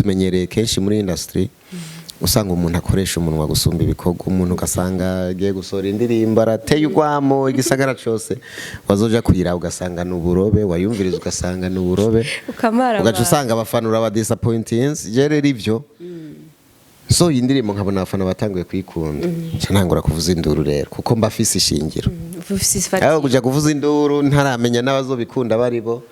Tumenyereye kenshi muri industry usanga umuntu akoresha umunwa gusumba ibikorwa. Umuntu ugasanga agiye gusohora indirimbo, arateye urwamo igisagara cose, wazoja kuyiraba ugasanga ni uburobe, wayumviriza ugasanga ni uburobe. Ukamara. Ugaca usanga abafana uraba disappointings. Je rero ivyo, so iyi ndirimbo nkabona abafana batanguye kuyikunda, nca ntangura kuvuza induru rero, kuko mba afise ishingiro. Aho kuja kuvuza induru ntaramenya n'abazobikunda baribo,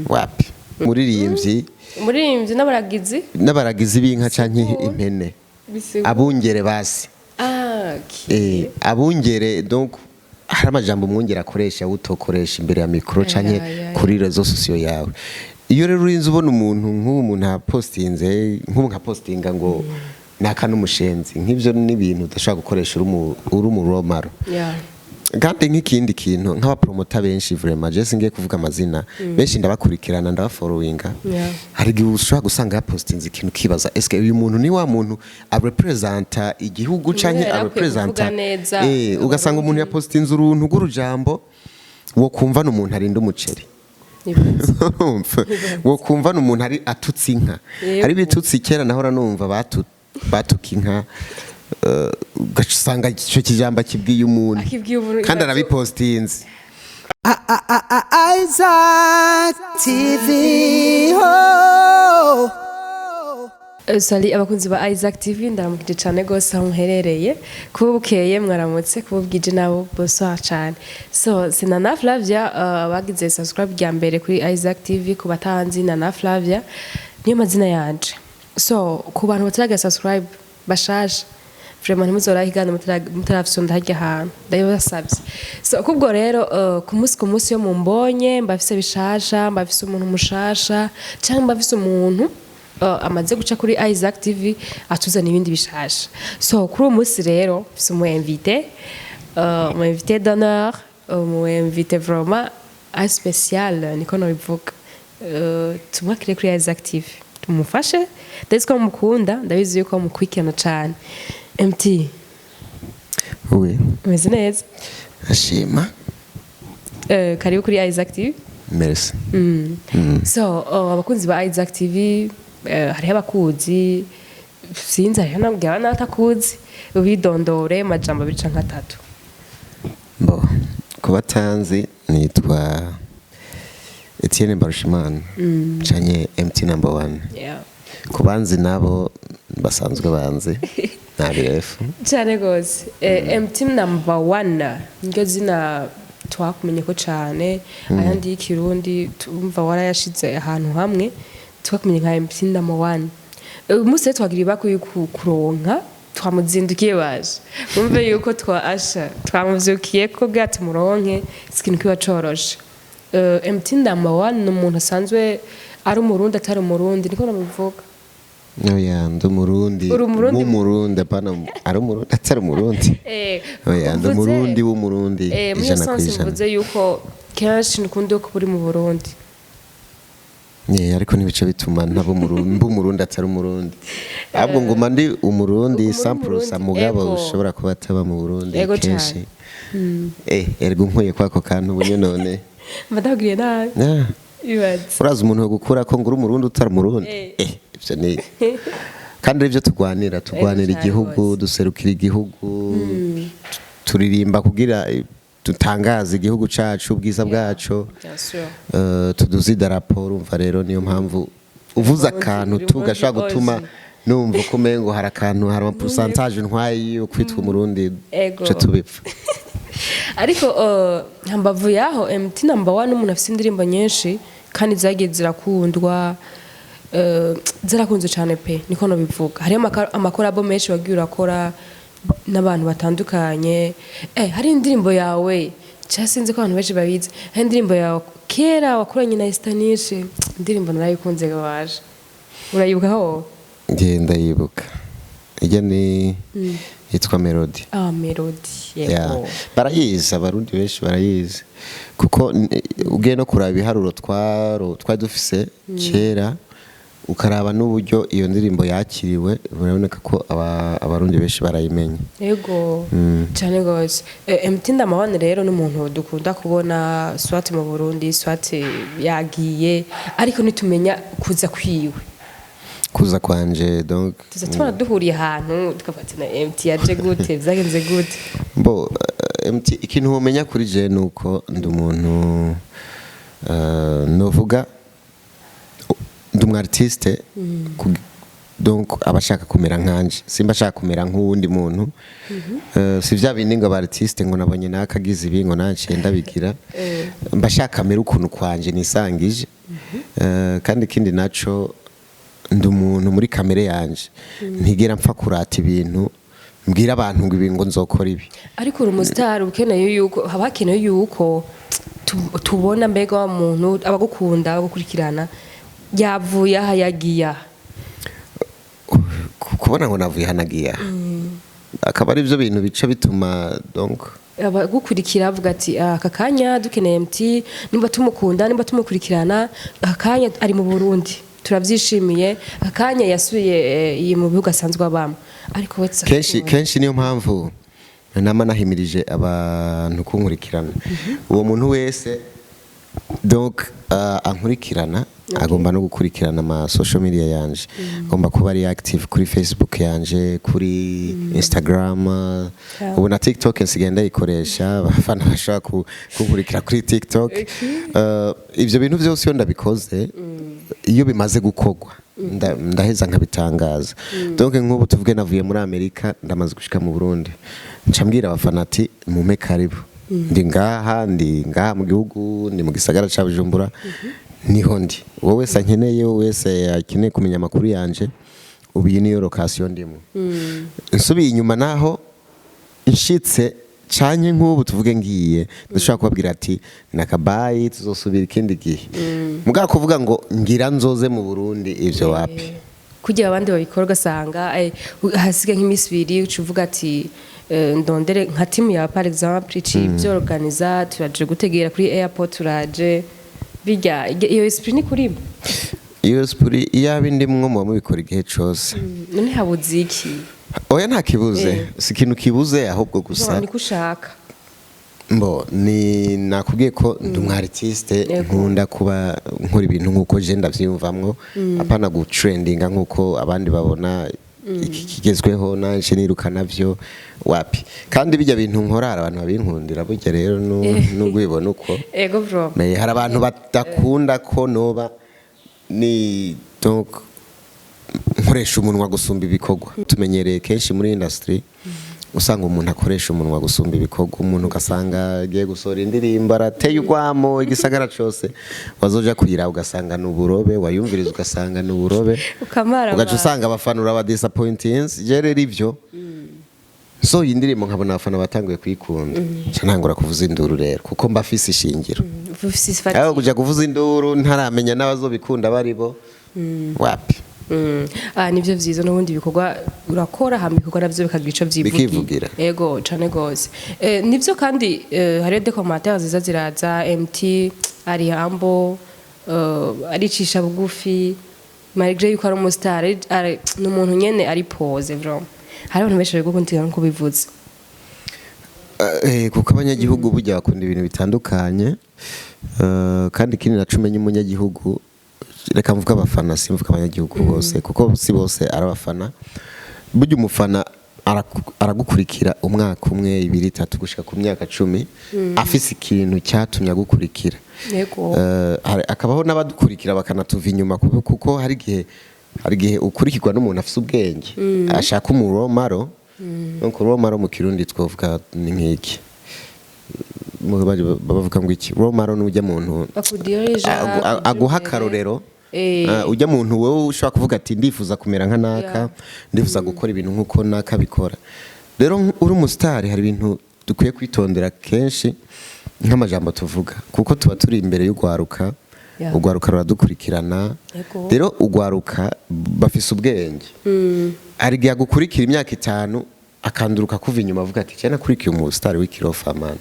wapi, muririmbyi. Umuririmbyi n'abaragizi. N'abaragizi b'inka canke impene. Bisigura. Abungere basi. Ah, okay. Abungere, donc hari amajambo umwungere akoresha utokoresha imbere ya micro canke kuri réseaux sociaux yawe. Iyo rero urinze ubona umuntu nk'ubu, umuntu apostinze nk'ubu, nka postinga ngo naka n'umushenzi, nk'ivyo n'ibintu udashobora gukoresha uri umu romaro. Kandi nk'ikindi kintu, nk'abapromota benshi, vraiment je singiye kuvuga amazina, benshi ndabakurikirana, ndabafollowinga. Hari igihe ushobora gusanga yapostinze ikintu ukibaza: eske uyu muntu ni wa muntu arepresenta igihugu canke yari akwiye arepresenta kuvuga neza. Ugasanga umuntu yapostinze uruntu rw'urujambo wo kumva n'umuntu arinda umuceri. Nibaza. Urumva? Wo kumva n'umuntu ari atutse inka. Hari ibitutsi kera nahora numva batuka inka, ugaca usanga icyo kijambo akibwiye umuntu. Akibwiye umuntu. Kandi arabipostinze. Isaac TV. Oh. Salut abakunzi ba Isaac TV, ndaramukije cyane gose aho muherereye. Kuba bukeye mwaramutse, kuba bwije nabo bonsoir cyane. So c'est Nana Flavia, bagize subscribe rya mbere kuri Isaac TV. Ku batanzi, Nana Flavia niyo mazina yanje. So ku bantu bataragira subscribe bashaje, vraiment ntimuzorahigana mutarafyonda harya hantu, ndabibasabye. So kubwo rero, ku munsi yo mumbonye mbafise bishasha, mbafise umuntu mushasha cyangwa mbafise umuntu amaze guca kuri Isaac TV atuzana ibindi bishasha. So kuri uwo munsi rero mfise umu invité, umu invité d'honneur, umu invité vraiment un spécial, niko nobivuga. Tumwakire kuri Isaac TV, tumufashe. Ndabizi ko mukunda, ndabizi yuko mukurikirana cane. MT. Oui. Umeze neza? Ashima. Karibu kuri Isaac TV. Merci. So abakunzi ba Isaac TV, hariho abakuzi, sinzi, hariho nabwira n'abatakuzi. Ubidondore majambo abiri canke atatu. Bo ku batanzi, nitwa Etienne Mbarushimana canke MT number one. Ku banzi nabo basanzwe banzi nta birefu. Cyane gose. MT number one niryo zina twakumenye ko cane. Ayandi y'ikirundi tumva warayashize ahantu hamwe, twakumenye nka MT number one. Umunsi rero twagira ibako yo kuronka, twamuzindukiye baje mwumve yuko twa asha twamuvyukiye ko bwa tumuronke, si ikintu kiba coroshe. MT number one ni umuntu asanzwe ari umurundi atari umurundi, niko namuvuga. Oya, ndi umurundi. Uri umurundi? W'umurundi, apana ari umurundi atari umurundi. Oya, ndi umurundi w'umurundi. Muri iyo 100 ku sens ijana. mvuze yuko kenshi nukunda kuba uri mu Burundi. Yeah, ariko ntibice bituma ntaba umurundi, mba umurundi atari umurundi, ahubwo nguma ndi umurundi Uguma uri 100%, umurundi, mugabo ushobora kuba ataba mu Burundi kenshi. Erega unkuye kwako kantu ubunye none. Mba ndabwiriye nabi. Ibaze. Urazi umuntu wo gukura ko ngo uri umurundi utari umurundi. Ivyo ni kandi arivyo turwanira igihugu, duserukira igihugu, turirimba kugira dutangaze igihugu cacu, ubwiza bwaco. Bien sûr. Tuduze idarapo. Urumva rero niyo mpamvu uvuze akantu uri tu Murundi gashobora gutuma ozi. numva ko umengo hari akantu, hari amapourcentage ntwaye yo kwitwa umurundi. Ce tubipfa. Ariko hambavu yaho, MT number one umuntu afite indirimbo nyinshi kandi zagiye zirakundwa, zirakunzwe cyane pe, niko nobivuga. Hariho amacollabo menshi wagiye urakora n'abantu batandukanye. Hari indirimbo yawe cyasinze ko abantu benshi babizi, hari indirimbo yawe kera wakoranye na Estanish, indirimbo narayikunze gabaje. Urayibuka ho? Ngenda yibuka, ijya ni yitwa Melody. Ah, Melody. Yeah. Barayizi, abarundi benshi barayizi, kuko ugiye no kuraba ibiharuro twari dufise kera, ukaraba n'uburyo iyo ndirimbo yakiriwe, biraboneka ko abarundi benshi barayimenya. Yego, cyane gose. MT number one rero ni umuntu dukunda kubona soit mu Burundi, soit yagiye, ariko nitumenya kuza kwiwe. Kuza kwanje, donc Tuza tubona duhuriye ahantu, tukavuga ati: "Na MT yaje gute? Byagenze gute?" Bo, MT, ikintu womenya kuri je nuko ndi umuntu, novuga ndi umu artiste, donc aba ashaka kumera nkanje, simba ashaka kumera nk'uwundi muntu. Si vya bindi ngo aba artiste ngo nabonye nakagize ibi ngo nanciye ndabigira. Mba shaka mera ukuntu kwanje nisangije. Kandi ikindi naco, ndi umuntu muri kamere yanje ntigera mpfa kurata ibintu, mbwira abantu ngo ibi, ngo nzokora ibi. Ariko uri umusitari, ukeneye yuko haba hakenewe yuko tubona mbega wa muntu abagukunda, abagukurikirana, yavuye aha, yagiye aha. Kubona ngo navuye hanagiye aha, akaba ari byo bintu bica bituma donc Abagukurikira bavuga ati: "Ah, aka kanya dukeneye MT, nimba tumukunda, nimba tumukurikirana, aka kanya ari mu Burundi, turabyishimiye, aka kanya yasubiye iyi mu bihugu asanzwe abamo." Ariko we tuza Kenshi kutubona. kenshi niyo mpamvu nama nahimirije abantu kunkurikirana. Uwo muntu wese donc ankurikirana agomba no gukurikirana ama social media yanje, agomba kuba ari active kuri Facebook yanje, kuri Instagram, ubu na TikTok nsigaye ndayikoresha, abafana bashobora kunkurikira kuri TikTok. Ivyo bintu byose iyo ndabikoze, iyo bimaze gukorwa, ndaheza nkabitangaza. Donc nk'ubu tuvuge navuye muri Amerika, ndamaze gushika mu Burundi, nca mbwira abafana ati: "Mumpe karibu, ndi ngaha, ndi ngaha mu gihugu, ndi mu gisagara ca Bujumbura, niho ndi. Uwo wese ankeneye, uwo wese akeneye kumenya amakuru yanje, ubu iyi niyo location ndimo." Nsubiye inyuma naho nshitse canye, nk'ubu tuvuge ngiye, ndashobora kubabwira ati: "Nakabayi, tuzosubira ikindi gihe." Mugabo kuvuga ngo ngira nzoze mu Burundi, ivyo wapi. Kugira abandi babikora, ugasanga hasigaye nk'iminsi 2 uca uvuga ati: "Ndondere nka timu yawe, par exemple, iciye ibyorganiza, turaje gutegera kuri airport, turaje." Bijya iyo esprit ni kurimo? Iyo esprit iyaba indimwo, muba mubikora igihe cose. None habuze iki? Oya, nta kibuze, si ikintu kibuze, ahubwo gusa Niko ushaka. Mbo ni nakubwiye ko ndi umu artiste, nkunda kuba nkora ibintu nk'uko je ndavyiyumvamwo, apana gutrendinga nk'uko abandi babona iki kigezweho nanje niruka navyo, wapi. Kandi bijya bintu nkora hari abantu babinkundira burya rero, nubwo ubibona uko. Ego bro. Mais hari abantu badakunda ko noba ni donc nkoresha umunwa gusumba ibikorwa. Tumenyereye kenshi muri industry usanga umuntu akoresha umunwa gusumba ibikorwa. Umuntu ugasanga agiye gusohora indirimbo, arateye urwamo igisagara cose, wazoja kuyiraba ugasanga ni uburobe, wayumviriza ugasanga ni uburobe. Ukamara. Ugaca usanga abafana uraba disappointings. Je rero ivyo, so iyi ndirimbo nkabona abafana batanguye kuyikunda, nca ntangura kuvuza induru rero, kuko mba afise ishingiro. Ufise. Aho kuja kuvuza induru ntaramenya n'abazobikunda baribo, wapi. Ah, nivyo vyiza. N'ubundi ibikorwa urakora, hama ibikorwa navyo bikagira ico vyivugira. Bikivugira. Ego cane gose. Nivyo kandi, hariyo des commentaires ziza ziraza: "MT ari humble, aricisha bugufi malgré yuko ari umustar, ni umuntu nyene ari posé." Vraiment hari abantu benshi babigukundira nkuko bivuze. Kuko abanyagihugu burya bakunda ibintu bitandukanye. Kandi ikindi naco umenya, umunyagihugu, reka mvuge abafana, simvuga abanyagihugu bose kuko si bose ari abafana. Burya umufana aragukurikira umwaka umwe, 2, 3, gushika ku myaka 10, afise ikintu cyatumye agukurikira. Akabaho n'abadukurikira bakanatuva inyuma, kuko hari igihe ukurikirwa n'umuntu afise ubwenge, ashaka umuromaro. Donc role mu Kirundi twavuga ni nk'iki? Bavuga ngo iki? Role ni ujya muntu Bakudirija. Aguha akarorero. Ujya muntu wowe ushobora kuvuga ati: "Ndifuza kumera nka naka, ndifuza gukora ibintu nk'uko naka bikora." Rero uri umusitari, hari ibintu dukwiye kwitondera kenshi, nk'amajambo tuvuga, kuko tuba turi imbere y'ugwaruka. Ugwaruka ruradukurikirana. Rero ugwaruka bafise ubwenge. Hari igihe agukurikira imyaka 5, akanduruka kuva inyuma avuga ati: "Cyane nakurikiye umusitari w'ikirofa man."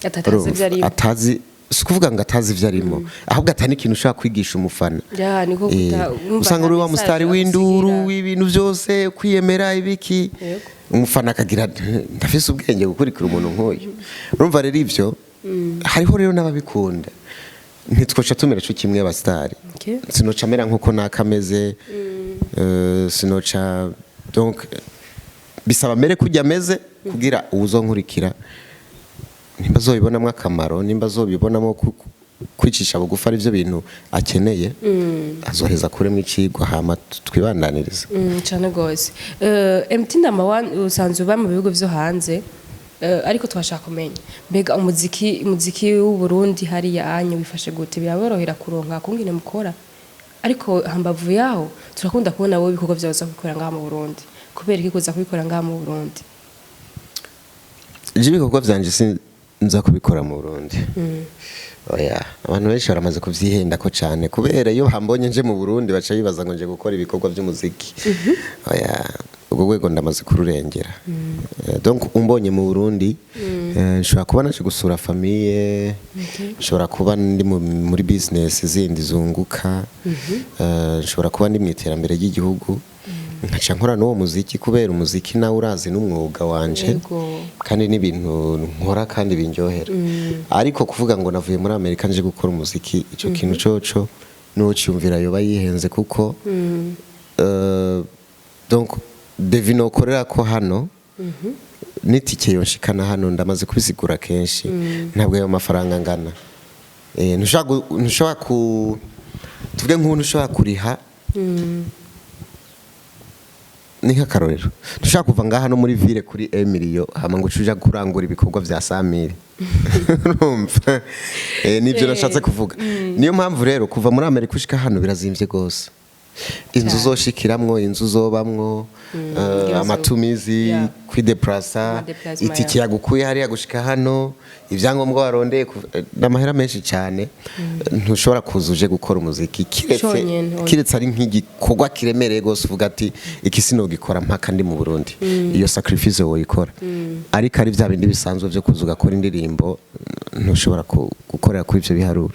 Atatazi ivyo arimo. Atazi, si ukuvuga ngo atazi ivyo arimo, ahubwo atari ikintu ushobora kwigisha umufana. Ya, niko urumva usanga uri nta wa musitari message w'induru, agusigira. w'ibintu byose, kwiyemera ibiki. Umufana akagira: "Ndafise ubwenge gukurikira umuntu nk'uyu." Urumva rero ivyo, hariho rero n'ababikunda. Ntitwoca tumera co kimwe abasitari. Sinoca mera nk'uko nakameze. Sinoca donc bisaba mere kujya ameze kugira uwuzonkurikira, nimba azobibonamo akamaro, nimba azobibonamo kwicisha bugufi ari byo bintu akeneye, azoheza kuremwo icigwa, hama twibandaniriza. Cane gose. MT number one, usanzwe uba mu bihugu vyo hanze, ariko twashaka kumenya mbega umuziki w'u Burundi hariya anye wifashe gute? Biraborohera kuronka kungene mukora? Ariko hambavu yaho, turakunda kubona wowe ibikorwa vyawe uza kubikora ngaha mu Burundi. Kubera iki kuza kubikora ngaha mu Burundi? Je ibikorwa vyanje sinza kubikora mu Burundi, oya. Abantu benshi baramaze kuvyihendako cane, kubera iyo hambonye nje mu Burundi baca bibaza ngo nje gukora ibikorwa vy'umuziki. Oya, ubwo rwego ndamaze kururengera. Donc umbonye mu Burundi, nshobora kuba naje gusura famille, nshobora kuba ndi muri business zindi zunguka, nshobora kuba ndi mu iterambere ry'igihugu, nkaca nkora n'uwo muziki, kubera umuziki nawe urazi n'umwuga wanje kandi n'ibintu nkora kandi binryohera. Ariko kuvuga ngo navuye muri Amerika nje gukora umuziki, ico kintu coco n'ucyumvira yoba yihenze, kuko donc devis nokorera ko hano n'itike yonshikana hano, ndamaze kubisigura kenshi, ntabwo ayo mafaranga angana. Ntushobora ku tuvuge nk'ubu ntushobora kuriha, ni nk'akarorero, ntushobora kuva ngaha no muri ville kuri emiliyo, hama ngo uce uja kurangura ibikorwa vya samiri. Urumva? Nivyo nashatse kuvuga. Niyo mpamvu rero kuva muri Amerika ushika hano birazimvye gose: inzu uzoshikiramwo, inzu uzobamwo, amatumizi, kwideplasa, Amadéplacement, itike yagukuye hariya gushika hano, ibyangombwa warondeye, n'amahera menshi cyane. Ntushobora kuza uje gukora umuziki kiretse Conyene, oya. kiretse ari nk'igikorwa kiremereye gose, uvuga ati iki sinogikora mpaka ndi mu Burundi. Iyo sacrifice woyikora, ariko ari bya bindi bisanzwe byo kuza ugakora indirimbo, ntushobora gukorera kuri ivyo biharuro.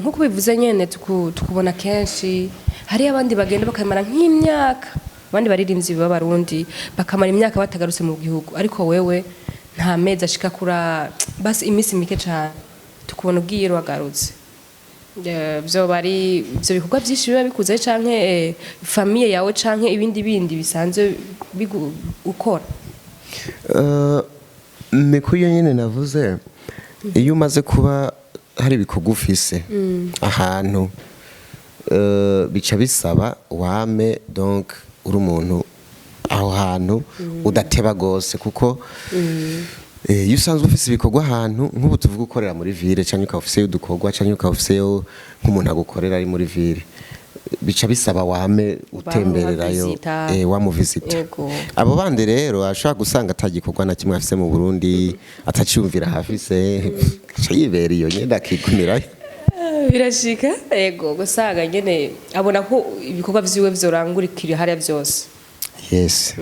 Nk'uko bivuze nyene, tukubona kenshi. Hariyo abandi bagenda bakamara nk'imyaka, abandi baririmbyi b'Abarundi bakamara imyaka batagarutse mu gihugu, ariko wewe nta mezi ashika kura, basi iminsi mike cane tukubona ugiye wagarutse. Vyoba ari ivyo bikorwa vyinshi biba bikuze, canke famille yawe, canke ibindi bindi bisanzwe ukora? Ni kuri iyo nyine navuze, iyo umaze kuba hari ibikorwa ufise ahantu, bica bisaba wame donc uri umuntu aho hantu udateba gose, kuko iyo usanzwe ufise ibikorwa ahantu, nk'ubu tuvuga ukorera muri ville, cyangwa ukaba ufiseyo udukorwa, cyangwa ukaba ufiseyo nk'umuntu agukorera ari muri ville, bica bisaba wame utembererayo. Bamuvisita. Wamuvisita. Abo bandi rero ashobora gusanga atagikorwa na kimwe afise mu Burundi, ataciyumvira hafise, aca yibera iyo nyene, akigumirayo. Birashika, yego, gusanga nyene abona ko ibikorwa vyiwe vyorangurikira hariya vyose. Yes.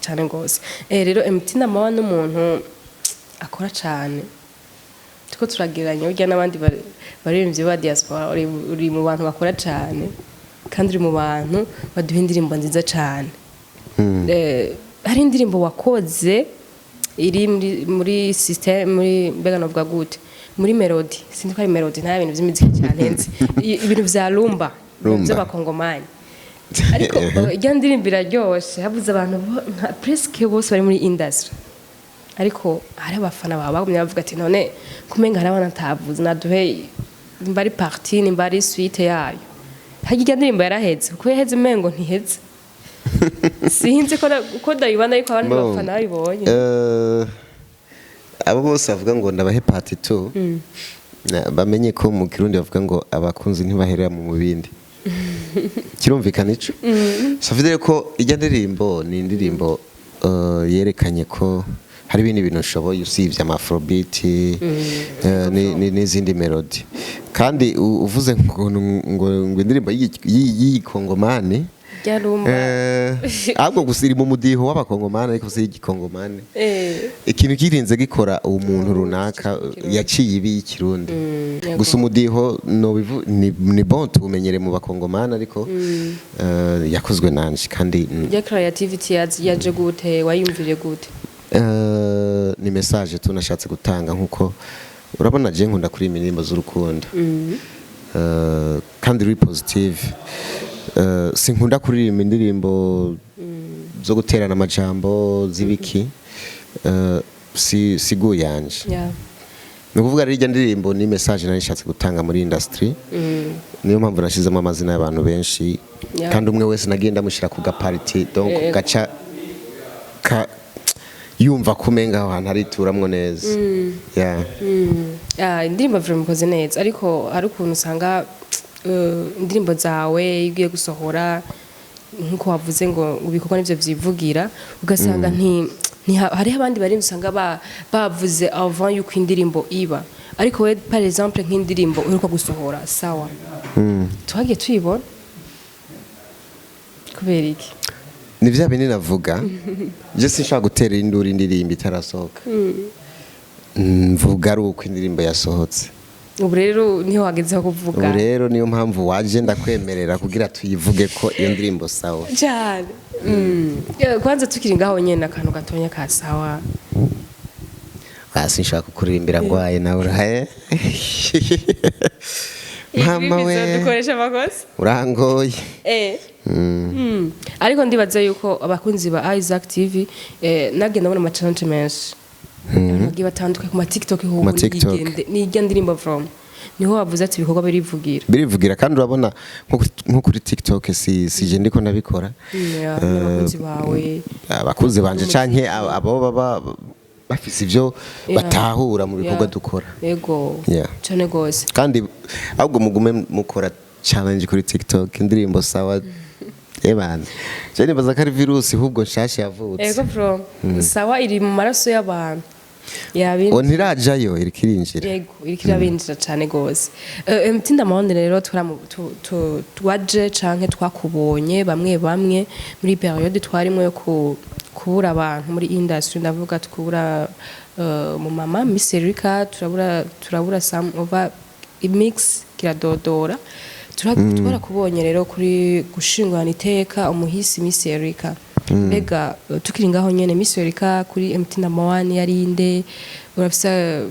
Cyane gose. Rero MT Namawa n'umuntu akora cyane, tuko turagereranya burya n'abandi baririmbyi ba diaspora, uri mu bantu bakora cyane kandi uri mu bantu baduha indirimbo nziza cyane. Hari indirimbo wakoze iri muri system, muri, mbega novuga gute, muri melody, sinzi ko ari melody, nta bintu by'imiziki cyane nzi. Ibintu vya rumba. Rumba. By'Abakongomani, ariko irya ndirimbo iraryoshe, habuze abantu nka presque bose bari muri industry, ariko hari abafana bawe bagumye bavuga ati none kumenga hari abana atavuze, naduhe nimba ari partie, nimba ari suite yayo. Harya irya ndirimbo yaraheze? Kuko yaheze umengo ntiheze, sinzi ko uko ndayibona, ariko abandi Bon. bafana babibonye. Abo bose bavuga ngo ndabahe part 2, bamenye ko mu Kirundi bavuga ngo abakunzi ntibaherera mu mubindi. Kirumvikana ico? Ça veut dire ko ijya ndirimbo ni indirimbo yerekanye ko hari ibindi bintu ushoboye usibye amafrobeat n'izindi melody. Kandi uvuze ngo indirimbo y'Igikongomani, rya rumba. Ahubwo gusa iri mu mudiho w'Abakongomani, ariko si y'Igikongomani. Ikintu kirinze gikora umuntu runaka yaciye ibi y'Ikirundi gusa, umudiho ni bon, tuwumenyere mu Bakongomani, ariko yakozwe nanje kandi Ya creativity yaje gute? Wayumvire gute? Ni message tunashatse gutanga. Nkuko urabona, je nkunda kuri indirimbo z'urukundo, kandi ruri positive. Sinkunda kuririmba indirimbo zo guterana amajambo z'ibiki. Si goût yanje. Ni ukuvuga rero, irya ndirimbo ni message nari nishatse gutanga muri industry, niyo mpamvu nashizemo amazina y'abantu benshi, kandi umwe wese nagiye ndamushyira ku ga partie, donc gaca ka yumva kumenga aho hantu arituramwo neza, yeah. Ah, indirimbo vraiment ikoze neza, ariko hari ukuntu usanga indirimbo zawe iyo ugiye gusohora, nkuko wavuze ngo ibikorwa nivyo vyivugira, ugasanga hariho abandi bari usanga bavuze avant yuko indirimbo iba. Ariko we, par exemple, nk'indirimbo uheruka gusohora Sawa, twagiye tuyibona, kubera iki? Ni vya bindi navuga, je sinshobora gutera induru indirimbo itarasohoka. Mvuga ari uko indirimbo yasohotse. Ubu rero niho wagezeho kuvuga. Ubu rero niyo mpamvu waje, ndakwemerera kugira tuyivuge ko iyo ndirimbo Sawa. Cyane. Kwanza tukiri ngaho nyene, akantu gatonya ka Sawa. Ah, sinshaka kukuririmbira ngwaye nawe urahe mama we. Dukoresha amakosa. Urangoye. Ariko ndibaza yuko abakunzi ba Isaac TV, nagenda ndabona ama challenge menshi. Abantu bagiye batandukanye ku ma TikTok ho. Ma TikTok. Nirya ndirimbo from niho wavuze ati ibikorwa birivugira. Birivugira, kandi urabona nko kuri TikTok si je ndiko ndabikora. Yeah, n'abakunzi bawe. Abakunzi banje canke abo baba bafise ivyo batahura mu bikorwa dukora. Yego. Cyane gose. Kandi ahubwo mugume mukora challenge kuri TikTok, indirimbo Sawa. Ebana, je nibaza ko ari virusi ahubwo nshasha yavutse. Yego, from Sawa iri mu maraso y'abantu. Yabindi. O ntirajayo, iriko irinjira. Yego, iriko irabinjira cyane gose. MT Ndamahonde rero twaje canke twakubonye bamwe bamwe muri période twarimwo yo kubura abantu muri industry, ndavuga tukubura mu mama Miss Erika, turabura Sam over mix kiradodora. Twarakubonye rero kuri gushingurana iteka umuhisi Miss Erika. Mbega tukiri ngaho nyene, Miss Erika kuri MT number 1 yari inde? Urafise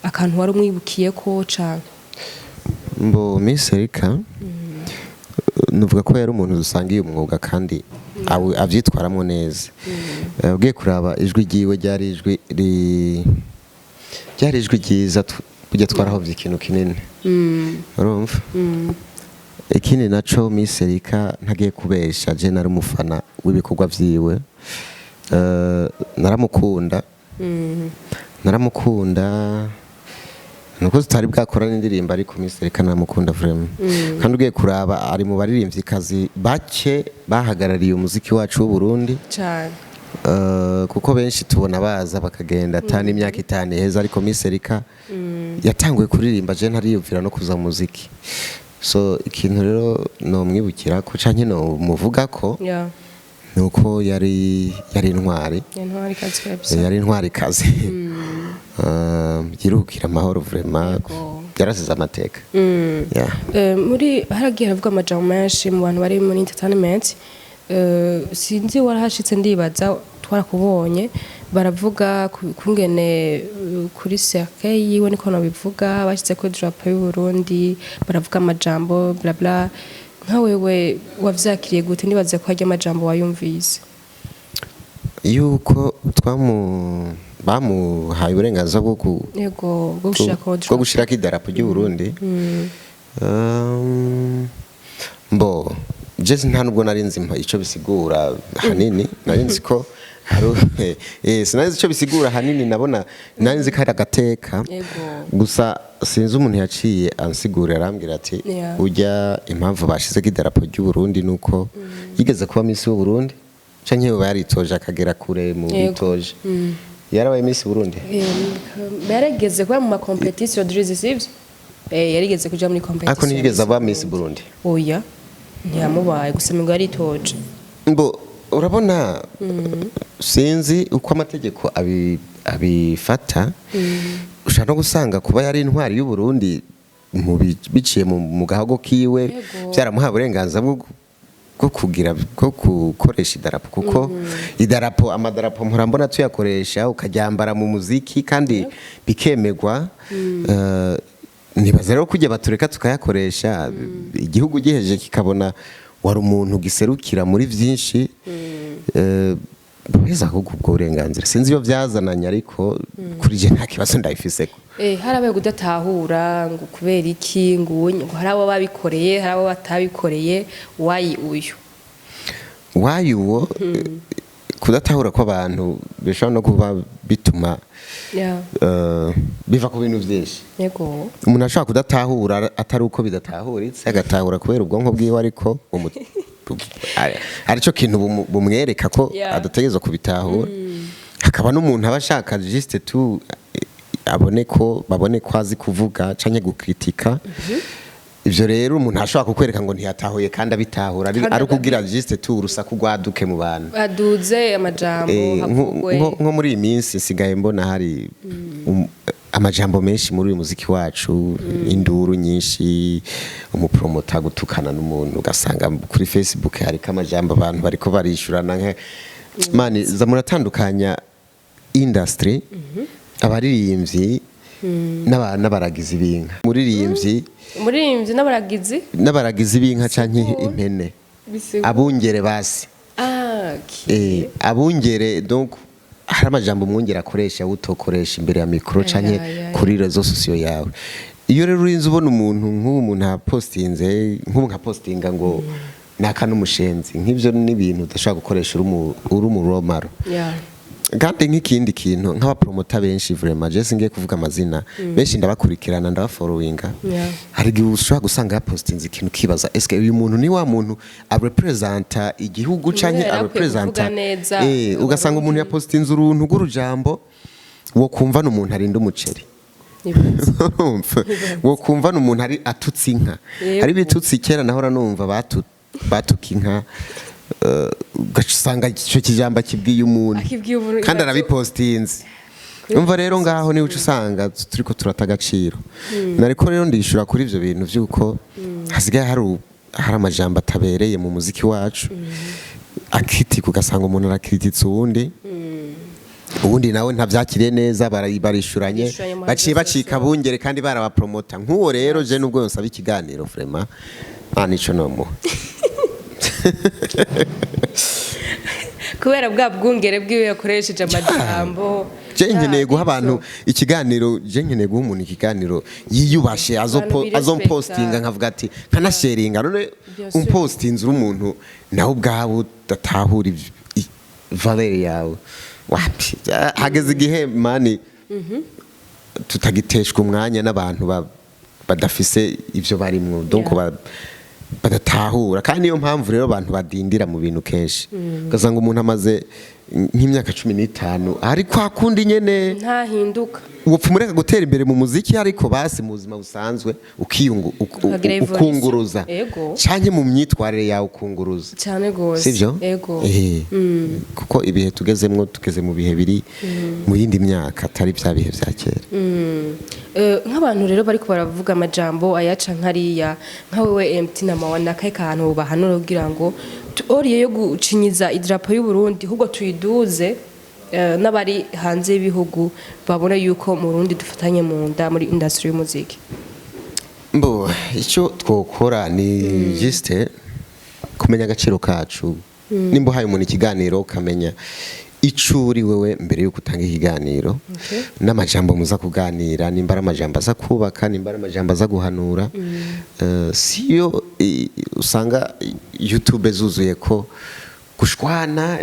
akantu wari umwibukiye ko canke? Mbo Miss Erika, nuvuga ko yari umuntu dusangiye umwuga kandi avyitwaramwo neza. Ugiye kuraba ijwi ryiwe ryari ijwi ryiza, burya twarahovye ikintu kinini, urumva. Ikindi naco, Miss Erika, ntagiye kubesha, je nari umufana w'ibikorwa vyiwe. Naramukunda, naramukunda, nuko tutari bwakora n'indirimbo, ariko Miss Erika naramukunda vraiment. Kandi ugiye kuraba ari mu baririmvyikazi bake bahagarariye umuziki wacu w'u Burundi. Cane. Kuko benshi tubona baza bakagenda atani imyaka 5 iheza, ariko Miss Erika yatanguye kuririmba je ntariyumvira no kuza mu muziki. So ikintu rero nomwibukira ko canke no muvuga ko nuko yari intwari. Intwari kazi kabisa. Yari intwari kazi. Yiruhukira amahoro vraiment. Yego. Yarasize amateka. Yeah. Muri haragiye haravuga amajambo menshi mu bantu bari muri entertainment. Sinzi warahashitse, ndibaza twarakubonye, baravuga kungene kuri cercueil yiwe, niko nabivuga, bashize ko drapeau y'u Burundi, baravuga amajambo bla bla. Nka wewe wavyakiriye gute? Ndibaza ko harya amajambo wayumvise. Yuko twamu bamuhaye uburenganzira bwo Yego, bwo gushirako bwo gushirako idarapo ry'u Burundi. Mbo je nta nubwo nari nzi ico bisigura hanini, nari nzi ko sinari nzi ico bisigura hanini, nabona nari nzi ko ari agateka. Gusa sinzi umuntu yaciye ansigurira, arambwira ati ujya impamvu bashizeko idarapo ry'u Burundi nuko yigeze kuba Miss w'u Burundi canke yoba yaritoje akagera kure mu bitoje, yarabaye Miss Burundi. Yarigeze kuba mu ma compétition Drizzy, sivyo? Yarigeze kuja muri compétition. Ariko ntiyigeze aba Miss Burundi. Oya, ntiyamubaye, gusa ngo yaritoje. Mbo urabona, sinzi uko amategeko abifata, ushobora no gusanga kuba yari intwari y'u Burundi biciye mu gahago kiwe byaramuhaye uburenganzira bwo kugira, bwo gukoresha idarapo, kuko idarapo, amadarapo mpora mbona tuyakoresha, ukaryambara mu muziki kandi bikemerwa. Nibaza rero kujya batureka tukayakoresha, igihugu giheje kikabona Wari umuntu giserukira muri vyinshi, boheza ahubwo ubwo burenganzira sinzi iyo vyazananye, ariko kuri je nta kibazo ndabifiseko. Harabaye kudatahura ngo kubera iki, ngo ngo hari abo babikoreye, hari abo batabikoreye, wayi uyu. Wayi uwo, kudatahura kw'abantu bishobora no kuba bituma biva ku bintu vyinshi. Umuntu ashobora kudatahura atari uko bidatahuritse, agatahura kubera ubwonko bwiwe, ariko aricyo kintu bumwereka ko adategerezwa kubitahura. Hakaba n'umuntu aba ashaka juste tu abone ko babone ko azi kuvuga canke gukritika. Ivyo rero umuntu ashobora kukwereka ngo ntiyatahuye kandi abitahura, Kandi ari ukugira juste tu urusaku rwaduke mu bantu. Baduze amajambo. Havugwe. Nko muri iyi minsi nsigaye mbona hari amajambo menshi muri uyu muziki wacu, induru nyinshi, umupromota gutukana n'umuntu, ugasanga kuri Facebook hariko amajambo, abantu bariko barishurana mani za muratandukanya industry, abaririmbyi n'abaragizi b'inka, muririmbyi. Umuririmbyi n'abaragizi. N'abaragizi b'inka canke impene. Bisigura. Abungere basi. Ah, okay. Abungere, donc hari amajambo umwungere akoresha utokoresha imbere ya mikoro canke kuri réseaux sociaux yawe. Iyo rero urinze ubona umuntu nk'ubu, umuntu apostinze, nk'ubu nka postinga ngo naka n'umushenzi, nk'ivyo n'ibintu udashobora gukoresha uri mu romaro. Kandi nk'ikindi kintu, nk'abapromota benshi, vraiment je singiye kuvuga amazina, benshi ndabakurikirana, ndabafollowinga. Hari igihe ushobora gusanga yapostinze ikintu ukibaza: eske uyu muntu ni wa muntu arepresenta igihugu canke Yari akwiye arepresenta kuvuga neza. Ugasanga umuntu yapostinze uruntu rw'urujambo wo kumva n'umuntu arinda umuceri. Nibaza. Urumva? Wo kumva n'umuntu ari atutse inka. Hari ibitutsi kera nahora numva batuka inka, ugasanga icyo kijambo akibwiye umuntu Akibwiye umuntu, kandi arabipostinze. Umva rero, ngaho niwe uca usanga turiko turata agaciro. Nariko rero ndishura kuri ivyo bintu vy'uko hasigaye hari amajambo atabereye mu muziki wacu, akitika, ugasanga umuntu arakrititse uwundi, ubundi nawe ntavyakiriye neza, barishuranye. Barishuranye mu Baciye réseaux. bacika bungere kandi barabapromota. Nk'uwo rero je nubwo yonsaba ikiganiro, vraiment nta nico nomuha. Kubera bwa bwungere bwiwe yakoresheje amajambo. Je nkeneye guha abantu ikiganiro, je nkeneye guha umuntu ikiganiro yiyubashe, Abantu birespecta. azompostinga nkavuga ati nkanasharinga. None Bien sûr. umpostinze uri umuntu nawe ubwawe udatahura valeur yawe, wapi. Hageze igihe mani tutagiteshwa umwanya n'abantu badafise ivyo barimwo, donc badatahura. Kandi niyo mpamvu rero abantu badindira mu bintu kenshi, ugasanga umuntu amaze nk'imyaka 15 ariko akundi nyene. Ntahinduka. Wopfa umureka gutera imbere mu muziki, ariko basi mu buzima busanzwe ukiyungu Ukagira evolution. ukunguruza canke mu myitwarire yawe ukunguruza. Cyane gose. Sivyo? Ego. Kuko ibihe tugezemwo, tugeze mu bihe biri mu yindi myaka, atari bya bihe vya kera. Nk'abantu rero bariko baravuga amajambo ayaca nkariya, nka wewe MT na mawa, nakahe kantu bahanura kugira ngo oriye yo gucinyiza idarapo y'u Burundi, ahubwo tuyiduze, n'abari hanze y'ibihugu babona yuko mu Burundi dufatanye mu nda muri industry y'umuziki? Mbo icyo twokora ni juste kumenya agaciro kacu. Nimba uhaye umuntu ikiganiro, ukamenya ico uri wewe mbere yuko utanga ikiganiro, n'amajambo muza kuganira, nimba ari amajambo aza kubaka, nimba ari amajambo aza guhanura. Siyo usanga YouTube zuzuye ko gushwana,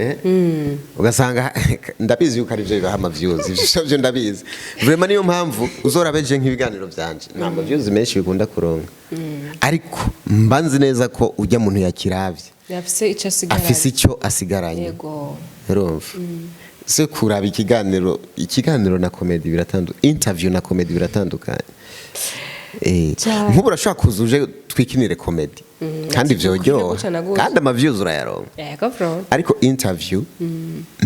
ugasanga ndabizi yuko ari byo bibaha ama views. Ivyo byo ndabizi vraiment. Niyo mpamvu uzorabeje nk'ibiganiro vyanje nta ma views menshi bikunda kuronka, ariko mba nzi neza ko ujya muntu yakiravye afise ico asigaranye. Afise icyo asigaranye. Urumva se, kuraba ikiganiro, ikiganiro na comedy biratandukanye, interview na comedy biratandukanye. Cyane. Nk'ubu urashobora kuza uje twikinire comedy kandi Ati, vyoryoha gutya na gutya. kandi ama views urayaronka. Yego bro. Ariko interview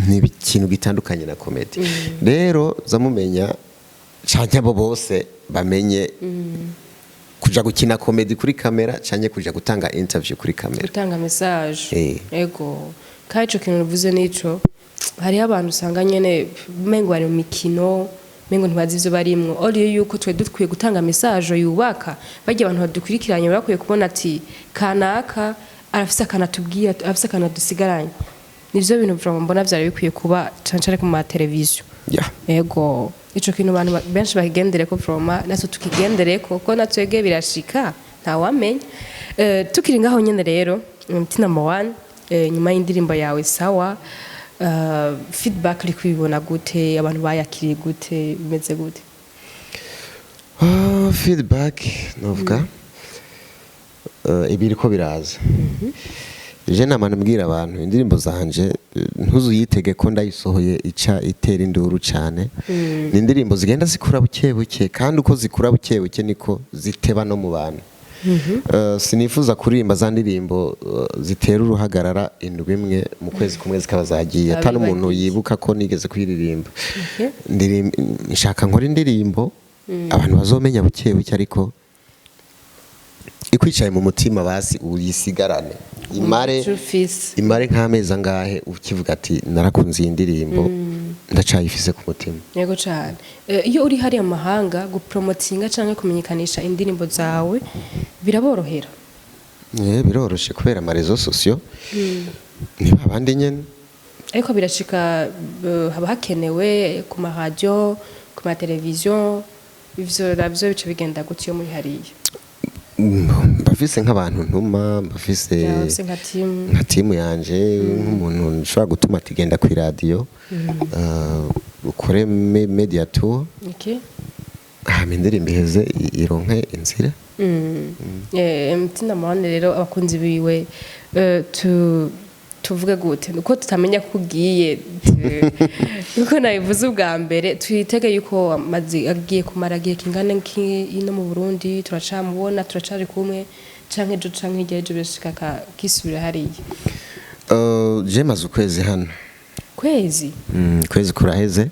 ni ikintu gitandukanye na comedy. Rero zamumenya canke abo bose bamenye kuja gukina comedy kuri kamera canke kuja gutanga interview kuri kamera. Gutanga message. Ego, kandi ico kintu uvuze nico. Hariho abantu usanga nyene mengo bari mu mikino, mengo ntibazi ivyo barimwo, oriyo yuko twe dukwiye gutanga message yubaka. Barya abantu badukurikiranye bakwiye kubona ati kanaka Arafise akantu atubwiye, arafise akantu adusigaranye. Nivyo bintu vraiment mbona vyari bikwiye kuba cane cane ku ma televiziyo. Ego, ico kintu abantu benshi bakigendereko vraiment, natwe tukigendereko, kuko natwebwe birashika, ntawamenya. Tukiri ngaho nyene rero, MT number one, nyuma y'indirimbo yawe Sawa, feedback uri kubibona gute? Abantu bayakiriye gute? Bimeze gute? Ah, feedback novuga ibiriko biraza. Je nama mbwira abantu, indirimbo zanje ntuzuyitege ko ndayisohoye ica itera induru cyane. Ni indirimbo zigenda zikura buke buke, kandi uko zikura buke buke niko ziteba no mu bantu. Sinifuza kuririmba za ndirimbo zitera uruhagarara indwi imwe, mu kwezi kumwe zikaba zagiye, ata n'umuntu Abibagiye. yibuka ko nigeze kuyiririmba. Nshaka nkora indirimbo abantu bazomenya buke buke, ariko ikwicaye mu mutima, basi uyisigarane, imare True face. imare nk'amezi angahe ukivuga ati: "Narakunze iyi ndirimbo, ndacayifise ku mutima." Yego cyane. Iyo uri hariya mu mahanga, gupromotinga cyangwa kumenyekanisha indirimbo zawe biraborohera? Biroroshe kubera ama réseaux sociaux ni babandi nyene. Ariko birashika haba hakenewe ku maradiyo, ku mateleviziyo, ivyo navyo bica bigenda gutyo muri hariya? Mbafise nk'abantu ntuma, mbafise Bafise nka team. Nka timu yanje, nk'umuntu nshobora gutuma ati: "Genda ku iradiyo, ukore media tour." Hama indirimbo iheze ironke inzira. MT number one rero, abakunzi biwe, tuvuge gute uko tutamenya ko ugiye? Uko nabivuze ubwa mbere, twitege yuko amaze agiye kumara igihe kingana ino mu Burundi, turacamubona, turacari kumwe, canke ejo canke hirya y'ejo birashika akisubira hariya? Je maze ukwezi hano. Kwezi? Kwezi kuraheze.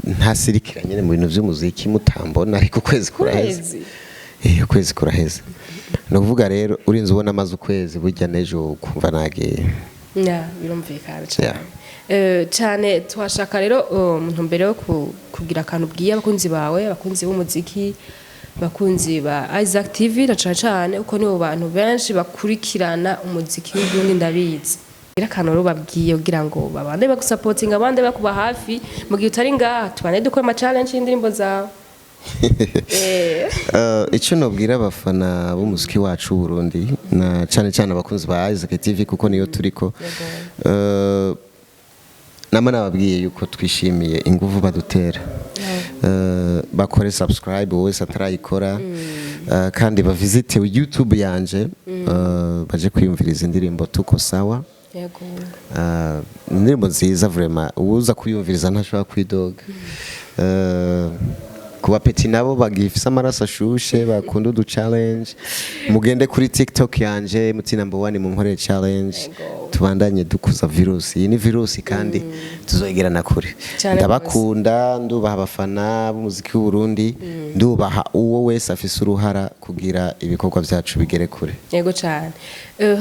Ntasirikira nyene mu bintu vy'umuziki mutambona, ariko ukwezi kuraheze. Kwezi? Ukwezi kuraheze. Ni ukuvuga rero urinze ubona amaze ukwezi, burya n'ejo kumva nagiye. Ya, birumvikana cyane. Cyane twashaka rero mu ntumbero yo kugira akantu ubwiye abakunzi bawe, abakunzi b'umuziki, abakunzi ba Isaac TV, na cane cane uko nibo bantu benshi bakurikirana umuziki w'Uburundi, ndabizi. Gira akantu rero babwiye kugira ngo babande bagusapotinga, abande bakuba hafi mu gihe utari ngaha, tubane dukora ama challenge y'indirimbo zawe. Icyo nobwira abafana b'umuziki wacu w'Uburundi, na cyane cyane abakunzi ba Isaac TV, kuko niyo turiko, nama nababwiye yuko twishimiye ingufu badutera. Bakore subscribe wese atarayikora, kandi bavisite YouTube yanje, baje kwiyumviriza indirimbo Tuko Sawa. Indirimbo nziza vraiment, uwuza kuyumviriza ntashobora kwidoga. Ku bapeti nabo bagifise amaraso ashushe, bakunda udu challenge, mugende kuri TikTok yanje MT number one, munkorere challenge. Tubandanye dukuza virusi iyi, ni virusi kandi tuzoyigerana kure. Cane. Ndabakunda, ndubaha abafana b'umuziki w'u Burundi, ndubaha uwo wese afise uruhara kugira ibikorwa vyacu bigere kure. Yego cyane.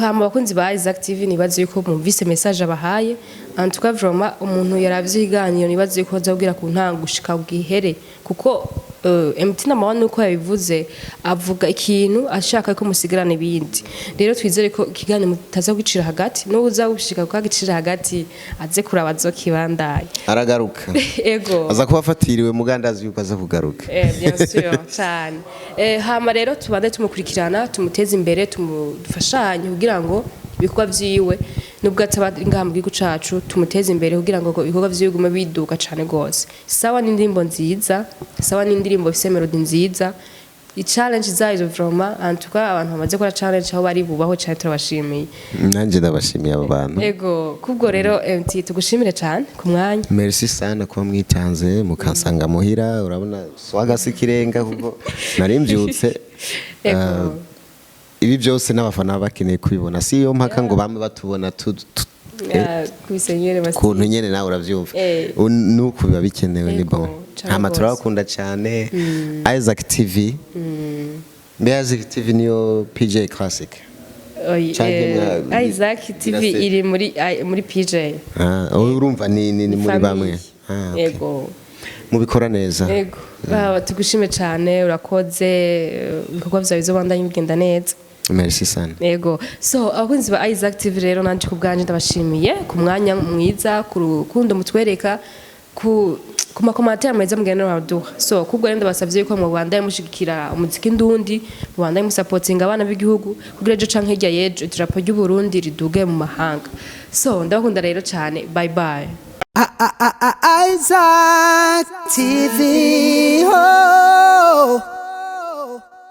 Hama abakunzi ba Isaac TV, nibaze yuko mumvise message abahaye. En tout cas vraiment, umuntu yaravye iganiro, nibaze yuko azabwira ku ntango gushika bwihere, kuko MT number one uko yabivuze, avuga ikintu ashaka ko musigarana ibindi. Rero twizere ko ikiganiro mutaza gucira hagati, n'uza gushika kugicira hagati aze kuraba azokibandanya. Aragaruka. Ego. Aza kuba afatiriwe, mugandazi yuko aza kugaruka. Bien sûr cyane. Hama rero tubande tumukurikirana, tumuteze imbere, tumufashanye kugira ngo ibikorwa vyiwe, nubwo ataba ngaha mu gihugu cacu, tumuteze imbere kugira ngo ibikorwa vyiwe bigume biduka cane gose. Sawa ni indirimbo nziza, Sawa ni indirimbo ifise melody nziza, i challenge zayo vraiment, en tout cas abantu bamaze gukora challenge aho bari bubaho cyane, turabashimiye. Nanjye ndabashimiye abo bantu. Ego, kubwo rero MT, tugushimire cyane ku mwanya. Merci sana kuba mwitanze mukansanga muhira. Urabona swaga si ikirenga kuko nari mbyutse. Ego. Ibi byose n'abafana baba bakeneye kubibona, si iyo mpaka ngo bame batubona Kubisenyere basi. Kuntu nyene nawe uravyumva. Nuku biba bikenewe, ni Ego, bon. cane Hama gose. turabakunda cyane Isaac TV. Mbe Isaac TV niyo PJ Classic? Oyi, Canke Isaac TV birase- iri muri PJ. Ah, urumva ni muri Famille. bamwe. Ah, okay. Ego. Mubikora neza. Ego. Baba tugushime cyane, urakoze, ibikorwa byawe bizobandanye bigenda neza. Merci sana. Yego. So abakunzi ba Isaac TV rero, nanje ku bwanje ndabashimiye ku mwanya mwiza, ku rukundo mutwereka, ku ma commentaires meza mugenda muraduha. So kubwo rero ndabasavye yuko mubandanye mushigikira umuziki ndundi, mubandanye musapotinga abana b'igihugu, kugira ejo canke hirya y'ejo idarapo ry'u Burundi riduge mu mahanga. So ndabakunda rero cyane. Bye bye. Isaac TV. Oh.